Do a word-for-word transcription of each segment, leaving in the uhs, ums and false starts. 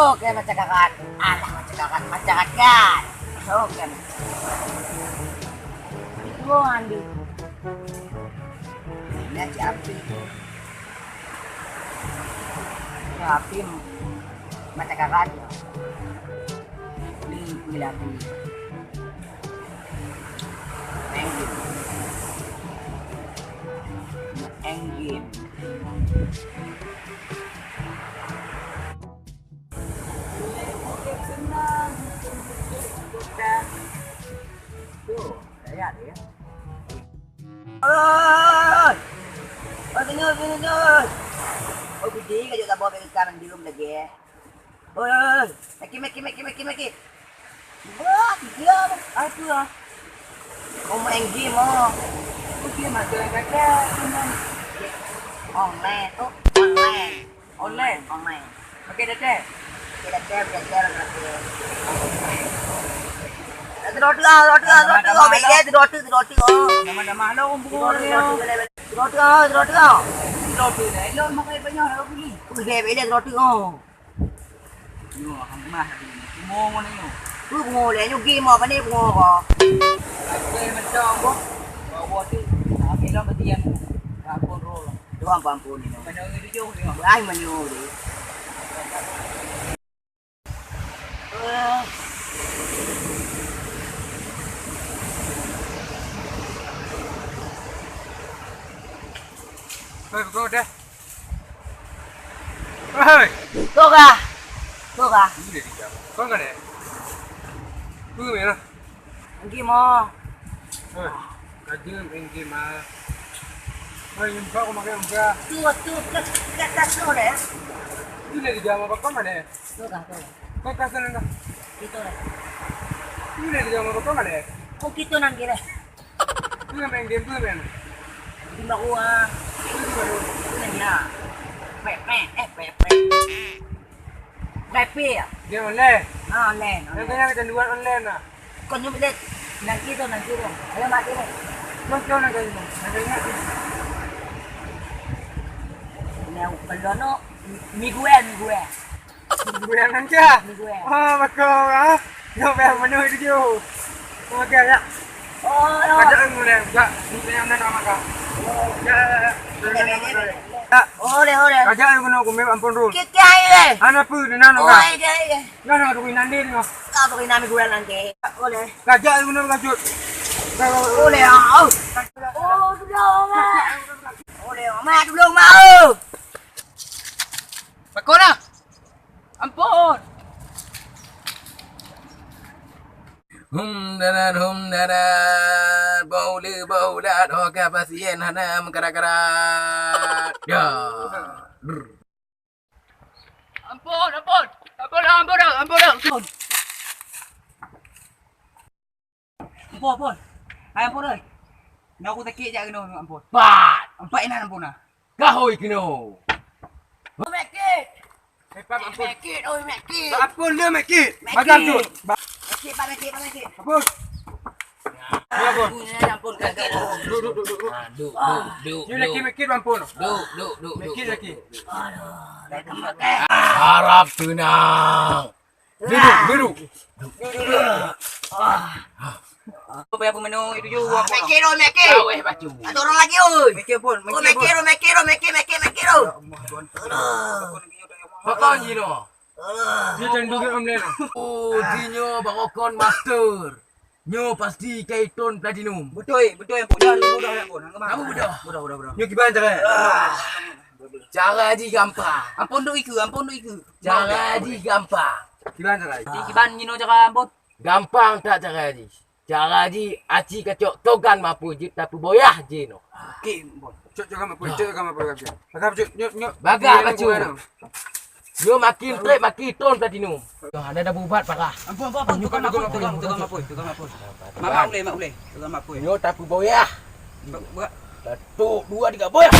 Oke, masyarakat. Alah, masyarakat, masyarakat. Oke. Gua ambil. Ini si Apim. Si Apim masyarakat. Ini, ini lagi. Main game. Main game. Tuh, kayak dia. Oi! Oi, senyum, senyum, senyum. Oi, gede ka jok saboh Amerika mandum lagi. Oi, oi, oi. Maki, maki, maki, maki, maki. Wah, dia. Ah, tu ah. Oh, main game, oh. Oh, game ada yang kata. Online tu, online. Online. Online. Pakai data. Pakai data, pakai data, pakai data. Dua ratus ah, dua ratus ah, dua ratus ah. Tambah-tambah lah. Dua ratus, dua ratus, dua ratus ah. Tambah-tambah lah, orang bunga ni, oh. Dua ratus ah, dua ratus ah. Dua ratus dah. Elok makai banyak, nak beli. Boleh, boleh, dua ratus ah. Nyoe, hang mah tadi. Bungo ngon nyoe. Tu bungo lé, nyoe game apa ni bungo ko? Aku macam ko. Bawa tu. Tapi lah berdiam. Ampun roh. Doang ampun ni. Mana orang tujuh ni? Ai menu ni. Hei, kau dah. Hei. Kau kah? Kau kah? Ini dia. Kau kan eh? Kau ni lah. Anggi mo. Hei, kaji anggi ma. Hei, yang kau makan angga. Tu, tu, kat, kat, kat tu deh. Ini dia, mau kau mana? Kau kah, kau kah? Kau kah sana kah? Kita deh. Ini dia, mau kau mana? Kau kita nang gila. Peue main game, peue main? Di bawah. Peue di bawah? Peue na. Pek, pek, eh, pek, pek. Pek, pek ya? Game online? Ah, online, online. Yang kena kecanduan online lah. Kau nyum lihat. Nanti tu, nanti tu. Ayo, mati ni. Kau, kau nak kau ni. Nak kau ingat ni. Ni aku perlu no. Miguel, Miguel. Goyang aja. Goyang. Ah, bakal, ah. Yang banyak menu itu je. Okey, ya. Oh, ya. Kajak yang mulai, kajak. Ini yang nak makan. Ya, ya, ya. Ya. Boleh, boleh. Kajak yang guna kumel ampun dulu. Kiki air, eh. Ana apa ni, nana? Oh, iya, iya. Nana tu nanti ni. Kau tu nanti gue nanti. Boleh. Kajak yang guna kajut. Boleh, ah. Oh, sudah, Mak. Boleh, Mak. Dulu, Mak. Oh. Pakona! Ampôn! Hum darat, hum darat, bau le, bau dat, ho ka pasien hana meukarat-karat. Ya. Brr. Ampôn, ampôn! Ampôn, ampôn, ampôn, ampôn! Ampôn, ampôn. Hai, ampôn, oi. Nyoe ku sakét jak keunoe, ampôn. Pat! Ampat inan, ampôn, nah. Gahôi keunoe. Mekit! Hebat, ampôn. Mekit, oi, mekit. Ampôn, le mekit. Mekit. Macam tu. Ba- Mekit, Pak, mekit, Pak, mekit. Ampôn. Ya, ampôn. Ampôn, ampôn, sakét. Duk, duk, duk, duk, duk. Ah, duk, duk, duk, duk. Ni lagi mekit, ampôn. Duk, duk, duk, duk, duk. Mekit lagi. Aduh, dah kembang. Harap tenang. Duduk, duduk. Apa yang pemenuh itu juga? Mekir, oh, mekir. Kaweh batu. Ada orang lagi, oi. Mekir pun, oh, mekir pun. Mekir, oh, mekir, oh, mekir, mekir, mekir, oh. Alah. Apa ni, no? Alah. Dia cenderung ke online. Oh, dia nyo barokon master. Nyoe pasti ka iton platinum. Beutôi, beutôi, Ampôn. Dah, dah, dah, dah, dah. Kamu bedah? Bedah, bedah, bedah. Nyoe kiban cara? Ah. Cara jih gampang. Ampôn duk ikeu, ampôn duk ikeu. Cara jih gampang. Kiban cara? Di kiban nyoe cara, Ampôn? Gampang that cara jih. Cara jih aci kacok togan mapui jeuet tapeuboyah jih noh. Okey, Ampôn. Cok, cok, gampang, cok, gampang, gampang. Bagah, cok, nyok, nyok. Bagah, nyok, bacok. Nyok. Nyoe makin trép, makin iton platinum. Nyoe hana da beubat parah. Ampôn, ampôn, ampôn. Tukang mapui, tukang, tukang mapui, tukang mapui. Mamak ulèe, mak ulèe. Tukang mapui. Nyoe tapeuboyah. Ba-, ba- Satu, dua, tiga, boyah.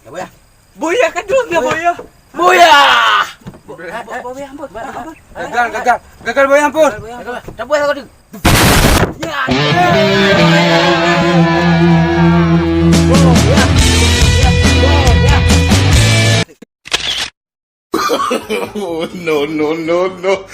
Dah boyah. Boyah kan dulu dah boyah. Boyah. Bo-, bo-, boyah, Ampôn, Ampôn. Gagal, gagal. Gagal boyah, Ampôn. Gagal boyah. Taboyah aku tu. Ya. No, no, no, no.